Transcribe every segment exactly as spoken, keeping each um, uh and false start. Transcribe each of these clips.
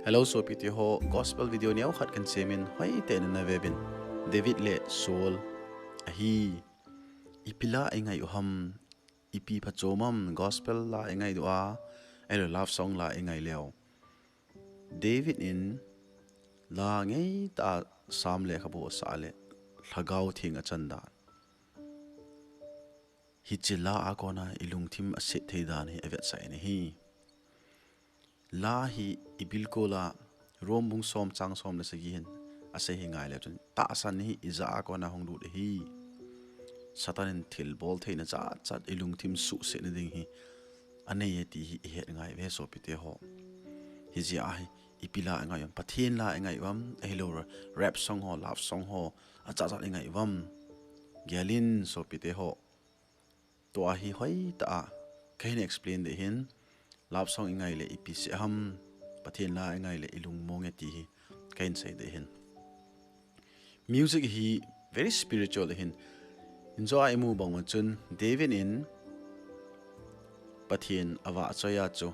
Hello sopite ho, gospel video neokhat kahin semin hoitah in nana veuvin. David le Saul ahi. Ipi la ingai u ham, ipi phachom ham, gospel la ingai diu a, ahilou love song la ingai leu. David in la ngeitah a Psalm lekhabu asah le Lhagao Theng achan dan, hiche la a kona ilungthim aset thei dan hi avetsah in ahi. La hi ibilkol a Rom bung som chang som le sagi hin asei hi ngai leu chun, tahsan hi ijat a kona hung lut ahi. Satan in thilbol theina jat jat ilungthim suhset na ding hi anei e ti hi ihet ngai uve sopite ho. Hijeh a hi ipi la ingai u ham, Pathen la ingai u ham, ahilou rap song ho, love song ho, ajat jat ingai u ham. Gelin sopite ho. Tua hi hoitah a kahin explain ding ahin, love song ingai le ipi seh ham, Pathen la ingai le ilung mong e ti hi kahin sei ding ahin. Music hi very spiritual ahin. Injo a imu bang u chun David in Pathen avahchoi a chu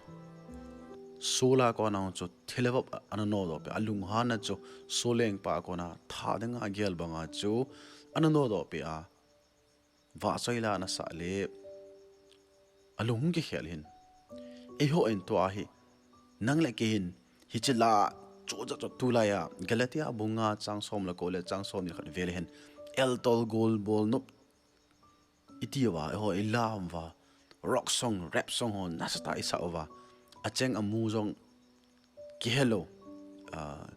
Saul a kona chu thilha vop ana nodoh peh a, alunghan a chu Saul lengpa a kona tha dinga agel banga chu ana nodoh peh a, vahchoi la ana sah le alung hung kikhel ahin. Eiho in tua hi, nang le kei hin hiche la chu jat jat tulai a Galatia bung nga chang som le ko le chang som ni khat vel hin, eltol gol bol nop iti uva, eiho i la uva, rock song, rap song ho nasatah a isah uva, acheng amu jong kihelou, ah,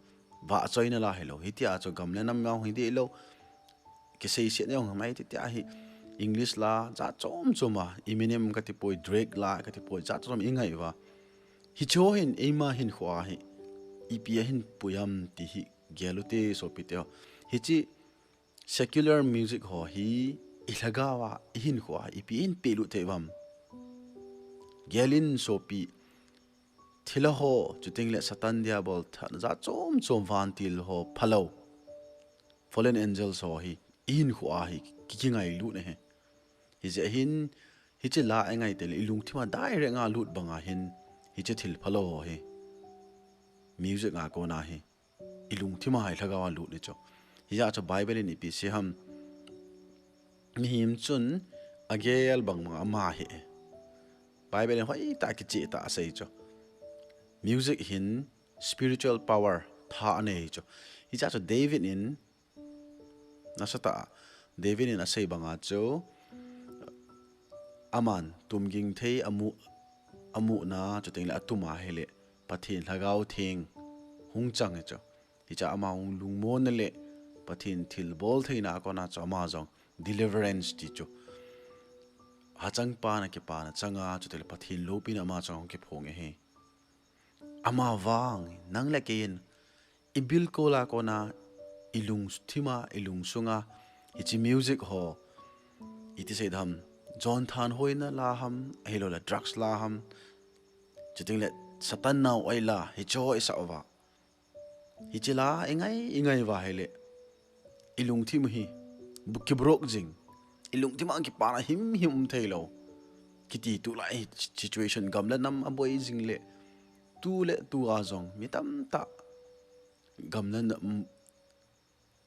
vahchoina la helou. Hitia chu gam le nam jong hi deh lou, kiseiset jong hi mai ti tia hi, English la jat chom chom a, Eminem kati poi, Drake la kati poi, jat chom ingai uva. Hiche ho hin eima hinkho a hi ipi ahin pui ham ti hi gel u hite sopite ho. Hiche secular music ho hi ilhagao a, ihinkho a ipi ahin pehlut thei u ham. Gelin sopi, thilha ho, chuteng le Satan Diabol, thahna jat chom chom, vantil ho phalou, fallen angels ho hi ihinkho a hi ki, kingailut ahi. Hijeh hin hiche la ingai teng le ilungthim a direct a lut banga hin hiche thil phalou ho hi music a kona hi ilungthim a ilhagao a lut ahi chu. Hijeh a chu Bible in ipi asei ham, mihem chun agel bang bang ama ahi. Bible in hoitah a kicheh tah a asei chu. Music hin spiritual power, tha anei chu. Hijeh a chu David in nasatah a, David in asei banga chu, aman tumging thei amu, amuhna, chuteng le atum a hile Pathen Lhagao Theng hung chang ahi chu. Hiche a ama hung lungmonna le Pathen thilbol theina a kona chu ama jong deliverance ti chu, hachang pana kipana changa, chuteng le Pathen loupina ama chang hung kiphong ahi. Amavang nang le kei in ibilkol a kona, ilungthim a, ilungsung a, hiche music ho, iti sei ding ham, jon thanhoina la ham, ahilou le drugs la ham, chuteng le Satan nao ai la, hiche ho isah uva, hiche la ingai, ingai uva hile ilungthim hi bu, kibrok jing, ilungthim a kipana himhim um thei lou kiti tulai situation, gam le nam aboi jing le, tu le tu a jong mi tamtah gam le nam,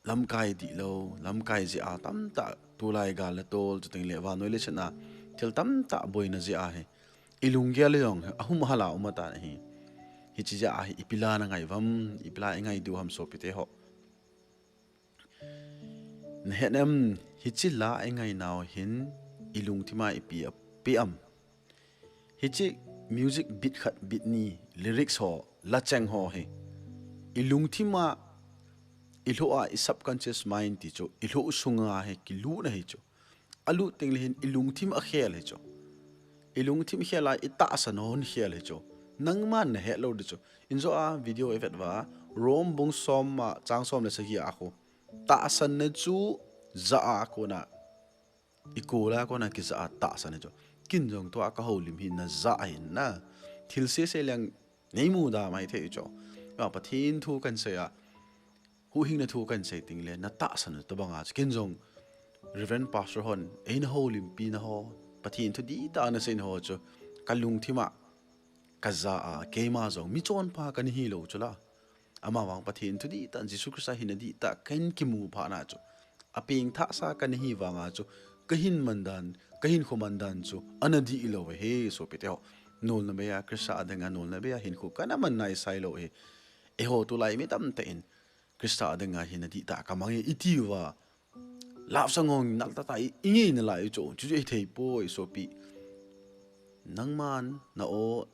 lamkai dihlou, lamkai jeh a tamtah tulai gal le tol, chuteng le vannoi leiset a thil tamtah boina jeh a hi ilunggel jong ahum hal a um atan ahi. Hiche jeh a hi ipi la na ngai u ham, ipi la ingai diu ham sopite ho. Nahet em, hiche la ingai nau hin ilungthim a ipi apeh am? Hiche music beat khat, beat ni, lyrics ho, lacheng ho hi ilungthim a, ilhoh a, i subconscious mind ti chu, ilhoh sunga hi kilut ahi chu. Alut teng le hin ilungthim akhel ahi chu. Ilungthim khel a itahsan hon khel ahi chu. Nangman nahet lou ding chu. Injo a video ivet uva, Rom bung som a chang som le sagi a khu, tahsanna chu jah a kona, ikol a kona kijah a tahsan ahi chu. Ken jong tua kahoulim hi najah ahi na. Thil sese leng neimu da mai thei chu. Pathen thu kahin sei a, huhhingna thu kahin sei teng le natahsan u tobang a chu. Ken jong Reverend Pastor hon eina houlimpi na ho, Pathen thu dihtah a nasei na ho chu kalungthim a Kajah a keima jong michonpha kana hilou chu la. Amavang Pathen thu dihtah, Jesu Christa hina dihtah kahin kimu phat na chu, apeng thahsa kana hi vanga chu, kahin mandan, kahinkho mandan chu ana dihlou ahi, sopite ho. Nolna beiya Christa dinga nolna beiya hinkho kana man naisai lou ahi. Eiho tulai mi tamtah in Christa dinga hina dihtah kamang e iti uva, love song hung nal tah tah i, ingei nalai chu, chuchu hithei poi sopi. Nangman na aw,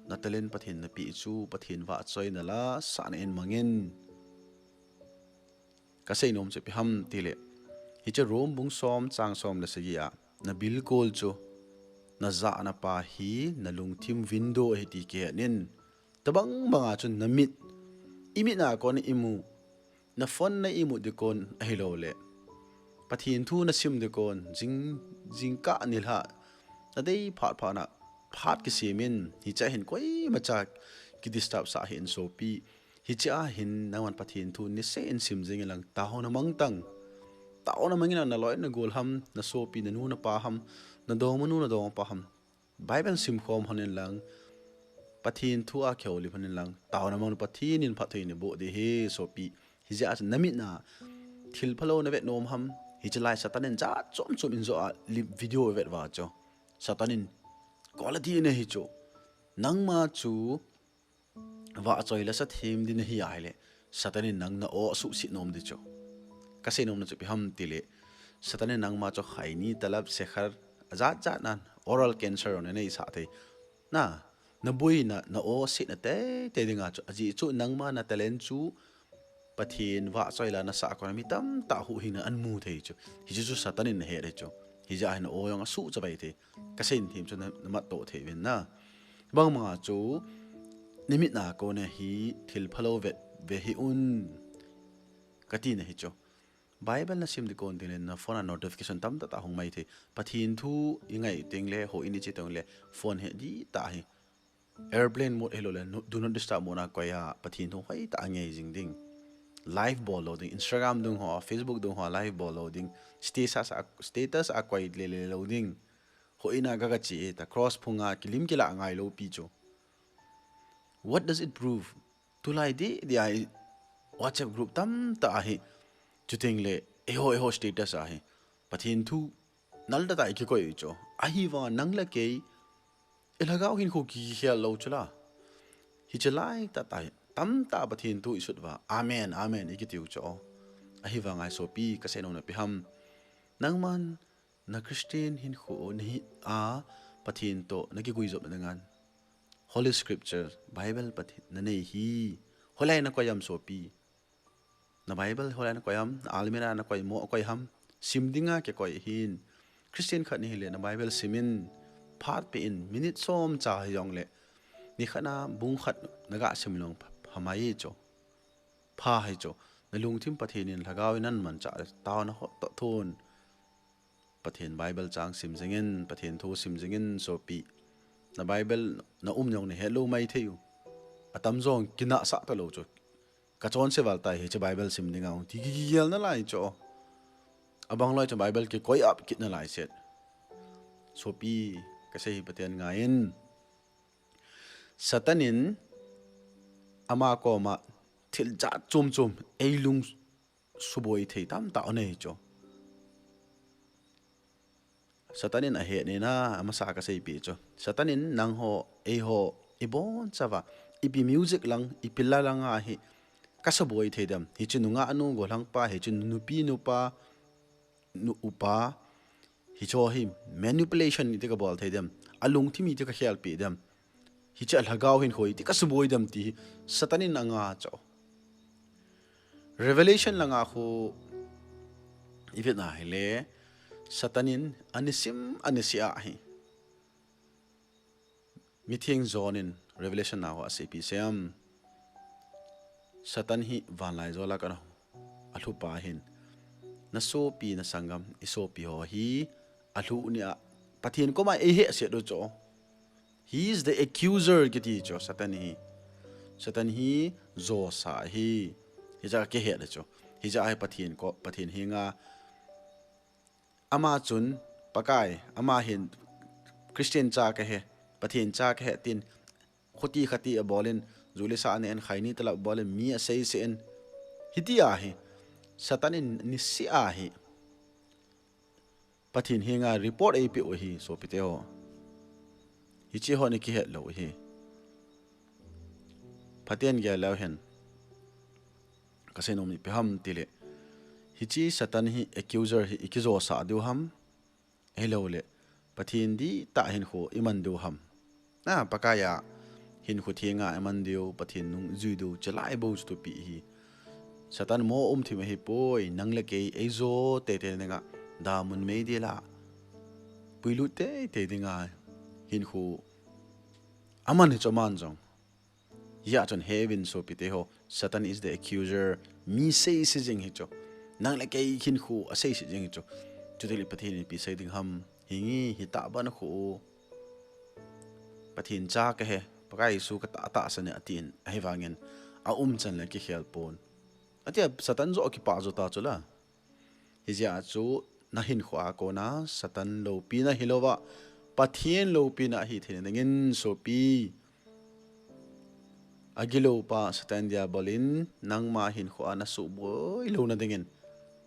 na talent Pathen napeh chu, Pathen vahchoina la sahna in mangin. Kasei nom chu ipi ham tile, hiche Rom bung som chang som le sagi a, na bilkol chu, na jahna pa hi, na lungthim window ahi ti kihet in. Tobang banga chu na mit, i mit na kon imu, na phone na imu ding kon ahilou le, Pathen thu na sim ding kon, jing, jingkah nilhah, na dei phat phat na, phat kisem in, hiche a hin koimacha ki disturb sah hih in sopi. Hiche a hin nangman Pathen thu niseh in sim jing in lang, taona mang tan. Taona mang in lang, na loi na gol ham, na sopi, na nu na pa ham, na dongmanu na dongpa ham, Bible sim khom hon in lang, Pathen thu a kihoulim hon in lang, taona mang in Pathen in phatthei naboh ding ahi sopi. Hijeh a chu na mit na thil phalou na vet nom ham, hiche lai Satan in jat chom chom in jo a lim video vet uva chu, Satan in quality nei hi chu, nangma chu vahchoi la sa them ding nahi ahile, Satan in nang na aw asuhset nom ding chu. Kasei nom na chu ipi ham tile, Satan in nangma chu khaini, talab, sekhar, ajat jat nan, oral cancer jong na neisah thei. Na, na boina, na aw asetna teitei dinga chu, ajeh chu nangma na talent chu Pathen vahchoi la na sah kon a mi tamtah huhhingna amu thei chu. Hichu chu Satan in ahet ahi chu. Hijeh a hin na aw jong asuh chavai thei. Kasei nom thim chu na, na mat toh thei uvin na. Bang banga chu, na mit na kon a hi thil phalou vet ve hih un, kati na hi chu. Bible na sim ding kon ding le na phone a notification tamtah tah hung mai thei. Pathen thu i ngai teng le, houin i che teng le, phone hi dihtah hi airplane mode hilou le, no, do not disturb mode a koi a, Pathen thu hoitah a ngei jing ding. Live bol lou ding, Instagram dung ho, Facebook dung ho, live bol lou ding, status a, status a koi le le lou ding. Houin a ga ga che e ta, cross phung a kilim kila ngai lou pi chu. What does it prove? Tulai deh deh a hi WhatsApp group tamtah a hi, chuteng le eiho eiho status a hi, Pathen thu nal tah tah i kikoi u chu. Ahivanga nang le kei i lhagao hinkho kikhel lou chu la. Hiche lai tah tah hi tamtah Pathen thu i sut uva, amen, amen i kiti u chu. Ahivanga hi sopi, kasei nom na ipi ham. Nangman na Christian hinkho nahi a, Pathen toh na kiguijop na dinga Holy Scripture, Bible Pathen na nei hi. Hoilai na koi ham sopi? Na Bible hoilai na koi ham? Na almirah na koi mo, koi ham? Sim dinga kikoi ahin. Christian khat na hile na Bible sim in, phat pe in, minute som cha hijong le, nikhat na bung khat na ga sim lou pha, pha mai chu. Pha hi chu. Na lungthim Pathen in, lhagao in amanchah le, taona hot toh thon. Pathen Bible chang sim jing in, Pathen thu sim jing in sopi. Na Bible na um jong na het lou mai thei u. Atam jong kinah sah talou chu. Ka chonse val tai hiche Bible sim dinga ti kigel nalai chu. Abang loi chu Bible kikoi ap kit nalai set. Sopi, kasei hi Pathen ngai in. Satan in ama koma thil jat chom chom eilung suboi thei tamtah anei chu. Satan in ahet nena, amasa kaseipi chu. Satan in nangho, eiho, ibon chauva, ipi music lang, ipi la langa hi, kasuboi thei dem. Hichu nungah nu, golhang pa, hichu nupi nupa, nu upa, hicho hi manipulation iti kabol thei dem. Alungthim iti kakhelpi dem. Hiche a lhagao hinkho iti kasuboi dem ti hi Satan in anga chu. Revelation langa khu i vet na hile, Satan in anisim anise a hi. Mitheng John in Revelation na ho aseipi sem. Satan hi vanlaijol a kana alhupa ahin. Na sopi na sanggam, i sopi ho hi alhuh nia Pathen koma eihehset u chu. He is the accuser kiti chu, Satan hi. Satan hi josa ahi. Hijeh a kihet le chu. Hijeh a hi Pathen ko, Pathen henga. Ama chun, Pakai, ama hin Christian cha kahi, Pathen cha kahi tin, Khuti khati abolin, julisa anen, khaini talap abolin, mi asei sein. Hitia hi, Satan in niseh a hi Pathen henga report eipeh u ahi, sopite ho. Hiche ho ni kihet lou ahi. Pathen gel leu hen. Kasei nom ipi ham tile, hiche Satan hi accuser hi ikijosah diu ham? Ahilouleh, Pathen dihtah hinkho iman diu ham? Na, Pakaiya hinkho thenga iman diu, Pathen nung ijui diu, chelai bou chu thupi ahi. Satan mo umthim ahipoi, nang le kei eijo teitei dinga, damun meidil a, puilut teitei dinga hinkho aman hi chu aman jong. Hijeh chun heuvin sopite ho, Satan is the accuser. Mi seise jing hi chu. Nang le kei hinkho aseise jing hi chu. Chutile Pathen in ipi sei ding ham? Hinge, hitah ban khu. Pathen cha kahi, Pakai Jesu katah, tahsan e atin, ahivangin aumchan le kikhel pon. Atia Satan joh kipah jo ta chu la. Hijeh a chu nahinkho a kona Satan loupina hilouva, Pathen loupina ahi theina dingin sopi. Agilou pa Satan Diabol in nangma hinkho a nasuhboi louna dingin,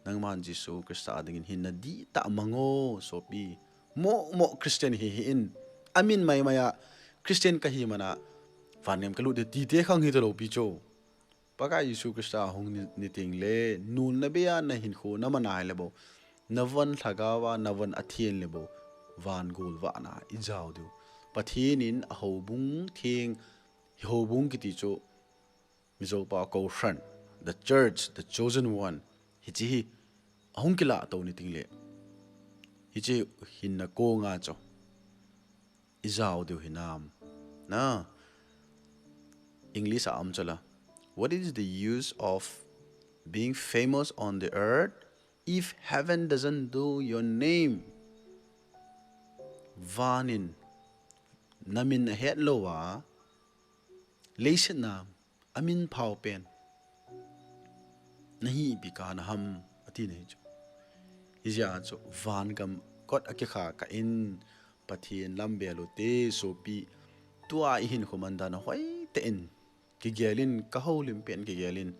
nangman Jesu Christa dingin hinna dihtah mang o sopi. Moh moh Christian hi hih in, amin maimai a Christian kahi mana vangam kalut ding tite khang hita lou pi chu. Pakai Jesu Christa hung ni, ni tengle, nunna beiya nahinkho naman a ahile bou, navon lhagao a, navon athen le bou, van golvah na ijao diu. Pathen in ahoubung theng, houbung kiti chu, Mizo pao a kohran, the church, the chosen one, hiche hi ahung kilah tou ni tengle, hiche hinna konga chu ijao diu hinam? Na, English a um chu la, "What is the use of being famous on the earth if heaven doesn't know your name?" Van in namin ahet louva, leiset na amin phao pen nahi ipi kana ham, ati nahi chu. Hijeh a chu vangam kot akikha kah in Pathen lam bel u te sopi. Tua ihinkho man dan a hoitah in kigel in, kahoulim pen kigel in,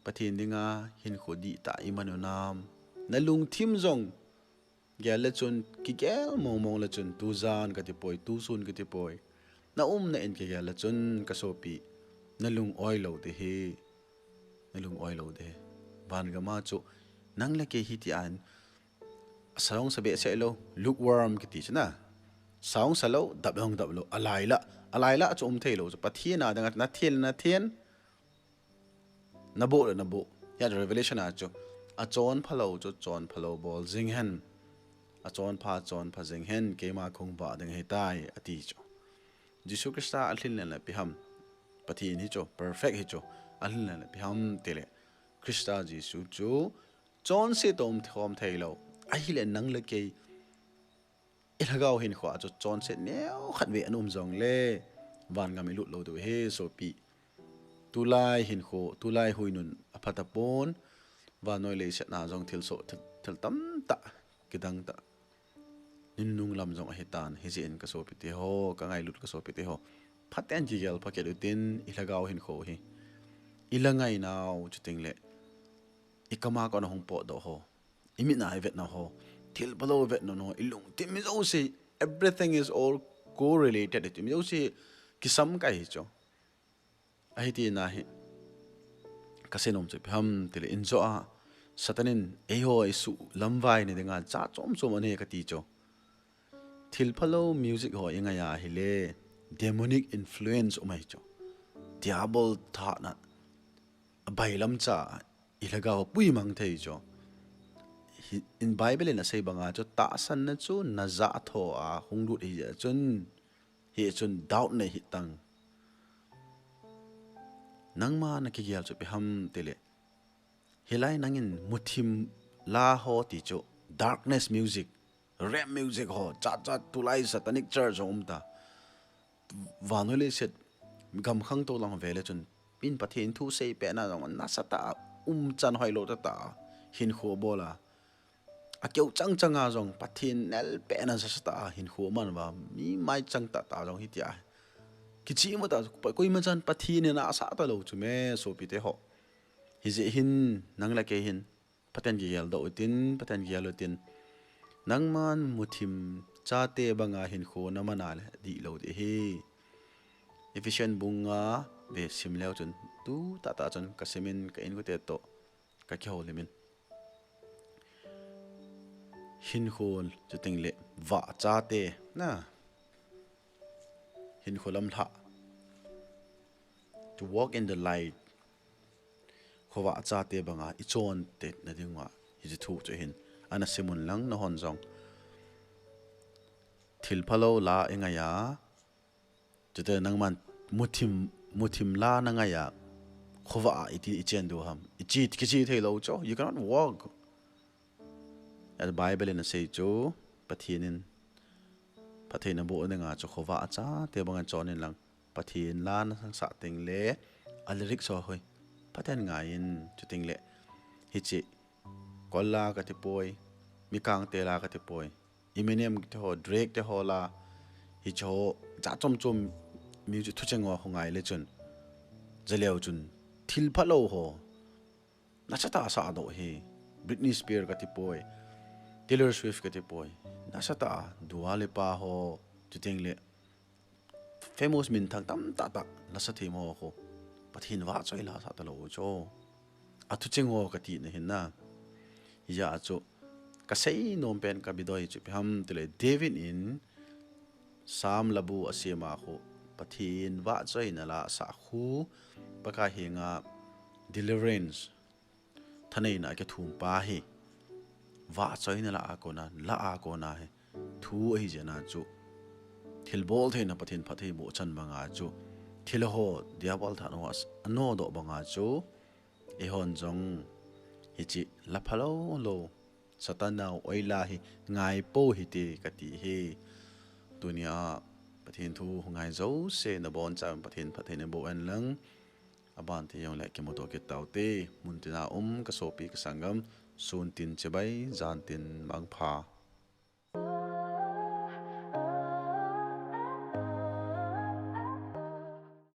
Pathen dinga hinkho dihtah iman u nam? Nalungthim jong gel le chun, kigel mong mong le chun, tujan kati poi, tusun kati poi. Naumna in kigel le chun, kasopi, nalung oi lou ding ahi. Nalung oi lou ding ahi. Vangam a chu, nang le kei hitia in, sa jong sa behseh lou, lukewarm kiti chu na. Sa jong sa lou, dap jong dap lou, alai lah. Alai lah chu um thei lou chu, Pathen a dinga nathen le nathen, naboh le naboh. Hiya Revelation a chu, achonpha lou chu chonpha lou bol jing hen. Achonpha chonpha jing hen, keima kahung vah ding ahitai, ati chu. Jesu Christa alhin lel na ipi ham? Pathen hi chu, perfect hi chu, alhin lel na ipi ham tile, Christa Jesu chu chonset toh um khom thei lou. Ahile nang le kei ilhagao hinkho a chu chonset neokhat vei ana um jongle, vangam ilut lou diu ahi sopi. Tulai hinkho, tulai huinun apha tapon, vannoi leiset na jong thil soh, thil, thil tamtah kidang tah, nunnung lam jong ahitan, hijeh in kasopi teho, kangailut kasopi teho, phaten kigel pha kit utin, ilhagao hinkho hi ila ngai nau, chutengle ikam a kona hung potdoh ho, imitna ivetna ho, thil phalou vetna ho, ilungthim mi jouse, everything is all correlated, iti mi jouse kisamkai hi chu. Ahi tina hi, kasei nom chu ipi ham tile, injo a Satan in eiho isuh lamvai na dinga jat chom chom anei kati chu. Thil phalou music ho ingai a ahile, demonic influence um ahi chu. Diabol thahatna abailam cha ilhagao a puimang thei chu. Hi, in Bible in asei banga chu, tahsanna chu najah tho a hung lut ahijeh chun, hichun doubt nei hih tan. Nangma nakigel chu ipi ham tile, hilai nangin muthim la ho ti chu, darkness music, rap music ho, chat chat, tulai satanic church ho um ta. Vannoi leiset gam khangtou lang vele chun, min Pathen thu seipehna jong nasatah a, umchan hoilou tahtah a hinkho bol a, akeu chang chang a jong Pathen nelpehna nasatah a hinkho man uva, mi maichang tahtah jong hitia Kichim u ta, koima chan Pathen in asah talou chu me, sopite ho. Hijeh hin, nang le kei hin, Pathen kigel doh utin, Pathen kigel utin. Nangman muthim chate banga hinkho naman a le dihlou ding ahi. Ephesian bung nga ve sim leu chun, tu tahtah chun kasimin ka inkote toh kakihoulimin. Hinkho chuteng le vah chate na. Hinkho lamlhah. To walk in the light. Khovah chate banga ichonsetna dinga hiche thu chu hin ana simun lang nahon jong. Thil phalou la ingai a. Chuteng nangman muthim, muthim la nangai a. Khovah a iti ichen diu ham. Ichi, kichi theilou chu. You cannot walk. As Bible in asei chu, Pathen in phattheina boh dinga chu khovah chate banga chon in lang. Pathen la nasah teng le, a lyrics ho hi Pathen ngaiyin chuteng le. Hiche, kol la kati poi, mikang te la kati poi. Eminem te ho, Drake te ho la, hiche ho, jat chom chom music thucheng ho ngai le chun. Jaleu chun, thil phalou ho. Nasatah a sah doh hi. Britney Spears kati poi. Taylor Swift kati poi. Nasatah a Dua Lipa ho. Chuteng le famous minthang tamtah tah lasa them ho khu. Pathen vahchoi la sah talou chu. A thucheng ho kati na hin na. Hijeh a chu. Kasei nom pen kabidoi chu ipi ham tile David in Psalm labu asem a khu. Pathen vahchoina la sah khu. Pakai henga deliverance. Thaneina akithum pa hi. Vahchoina la a kona, la a kona hi. Thu ahi jeh a chu. Thilbol theina Pathen phattheiboh chan banga chu. Thil ho, diabol thahat ho, anodoh banga chu. Eihon jong. Hiche, la phalou lou. Satan nau oila hi ngai pou hite kati hi. Tunia Pathen thu ngai jouse nabonchauvin Pathen phattheina boh hen lang. Aban te jongle kimuto kit taute. Muntina um kasopi kasanggam. Sun tin chibai, jan tin mangpha.